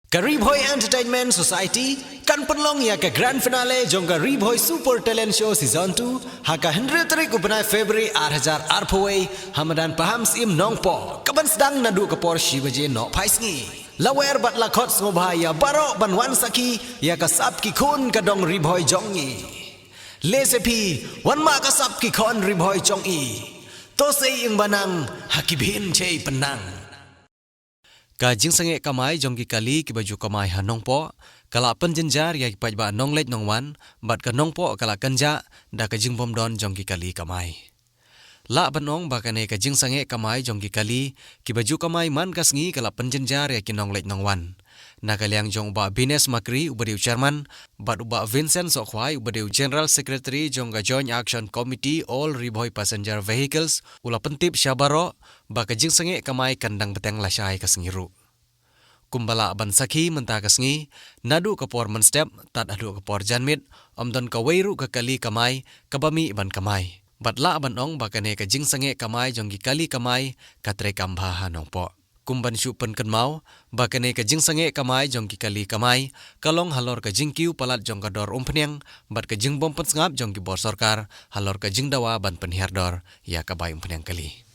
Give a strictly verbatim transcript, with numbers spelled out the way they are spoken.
Ka Ri Bhoi Entertainment Society kan pynlong ïa ka grand finale jong ka Ri Bhoi Super Talent Show Season two ha ka hynriew tarik u bnai February ar hajar arphew wei ha madan Paham Syiem Nongpoh, kaban sdang naduh ka por shi baje nohphai sngi. La wer bad la khot sngewbha ïa baroh ban wan sakhi ïa ka sap ki khun ka dong Ri Bhoi jong ngi. Lehse phi wan mad ka sap ki khun Ri Bhoi jong i. To sei ïing ba nang ha ki bhin chei pynang. Ka jingsangeh kamai jong ki kali kiba ju kamai ha Nongpoh ka la pynjynjar ïa ki paidbah nongleit nongwan, bad ka Nongpoh ka la kynjah da ka jingbym don jong ki kali kamai. Lah ban ong ba kane ka jingsangeh kamai jong ki kali kiba ju kamai man ka sngi ka la pynjynjar ïa ki nongleit nongwan. Na ka liang jong u Bah Bines Makri uba dei u chairman, bad u Bah Vincent Sohkhwai uba dei u general secretary jong ka Joint Action Committee All Ri Bhoi Passenger Vehicles, u la pyntip sha baroh ba ka jingsangeh kamai kan dang bteng lashai ka sngi ruh. Kumba lah ban sakhi mynta ka sngi, naduh ka por mynstep tad haduh ka por janmiet, ym don kawei ruh ka kali kamai kaba mih ban kamai. Bad lah ban ong ba kane ka jingsangeh kamai jong ki kali kamai ka treikam bha ha Nongpoh. Kumban shu pynkynmaw ba kane ka jingsangeh kamai jong ki kali kamai ka long halor ka jingkiew palat jong ka dor umphniang bad ka jingbym pynsngap jong ki bor sorkar halor ka jingdawa ban pynhiar dor ïa ka bai umphniang kali.